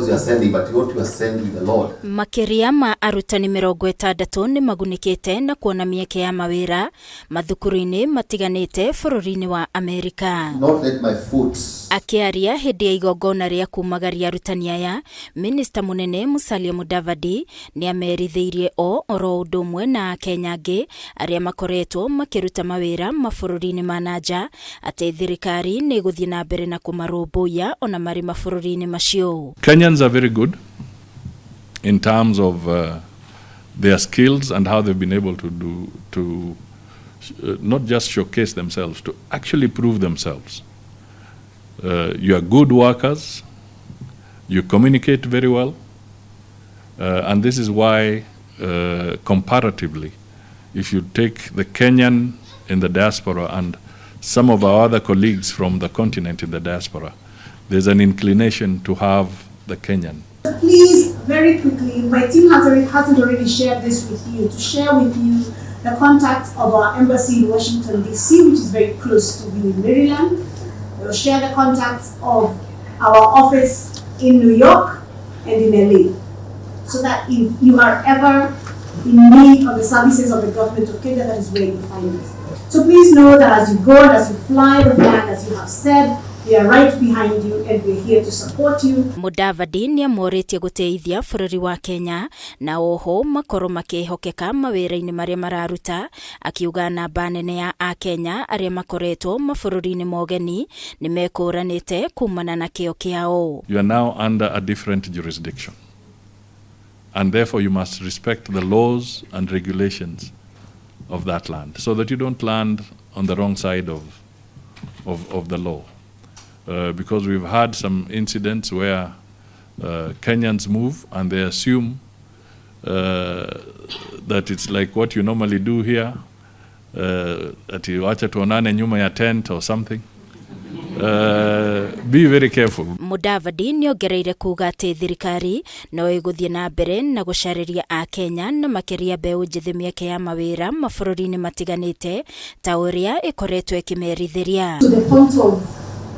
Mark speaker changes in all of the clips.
Speaker 1: those you are sending, but what you are sending the Lord.
Speaker 2: Makĩria ma arutani 60 nĩ magunĩkĩte na kuona mĩeke ya mawĩra mathukuru-inĩ matiganĩte bũrũri-inĩ wa Amerika.
Speaker 1: Not let my foot
Speaker 2: Akĩaria hĩndĩ ya igongona rĩa kumagaria arutani aya, minista mũnene Musalia Mudavadi nĩ amerithĩirie o oro ũndũ ũmwe na Akenya angĩ arĩa makoretwo makĩruta mawĩra mabũrũri-inĩ ma na nja atĩ thirikari nĩ ĩgũthiĩ na mbere na kũmarũmbũiya ona marĩ mabũrũri-inĩ macio.
Speaker 3: Kenyans are very good in terms of their skills and how they've been able to do to not just showcase themselves, to actually prove themselves. You are good workers, you communicate very well, and this is why, comparatively, if you take the Kenyan in the diaspora and some of our other colleagues from the continent in the diaspora, there's an inclination to have the Kenyan.
Speaker 4: Please, very quickly, my team hasn't already shared this with you, to share with you the contacts of our embassy in Washington, D.C., which is very close to you in Maryland. We'll share the contacts of our office in New York and in LA, so that if you are ever in need of the services of the government of Kenya, that is where you find us. So please know that as you go and as you fly the flag, as you have said, we are right behind you and we're here to support you.
Speaker 2: Mudavadi nĩ amorĩtie gũteithia bũrũri wa Kenya na oho makorwo makĩhokeka mawĩra-inĩ marĩa mararuta, akiuga namba nene ya Akenya arĩa makoretwo mabũrũri-inĩ mogeni nĩ mekũranĩte kumana na kĩo kĩao.
Speaker 3: You are now under a different jurisdiction. And therefore, you must respect the laws and regulations of that land so that you don't land on the wrong side of the law. Because we've had some incidents where Kenyans move and they assume that it's like what you normally do here, ati wacha tuonane nyuma ya tent or something. Be very careful.
Speaker 2: Mudavadi nĩ ongereire kuga atĩ thirikari no ĩgũthiĩ na mbere na gũcarĩria Akenya na makĩria mbeũ njĩthĩ mĩeke ya mawĩra mabũrũri-inĩ matiganĩte ta ũrĩa ĩkoretwo ĩkĩmerithĩria.
Speaker 4: To the point of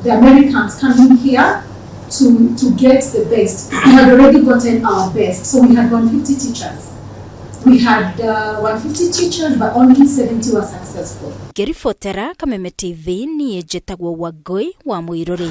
Speaker 4: the Americans coming here to get the best. We had already gotten our best. So we had 150 teachers. We had 150 teachers, but only 70 were successful.
Speaker 2: Ngĩribotera Kameme TV, niĩ njĩtagwo Wangũi wa Mũirũrĩ.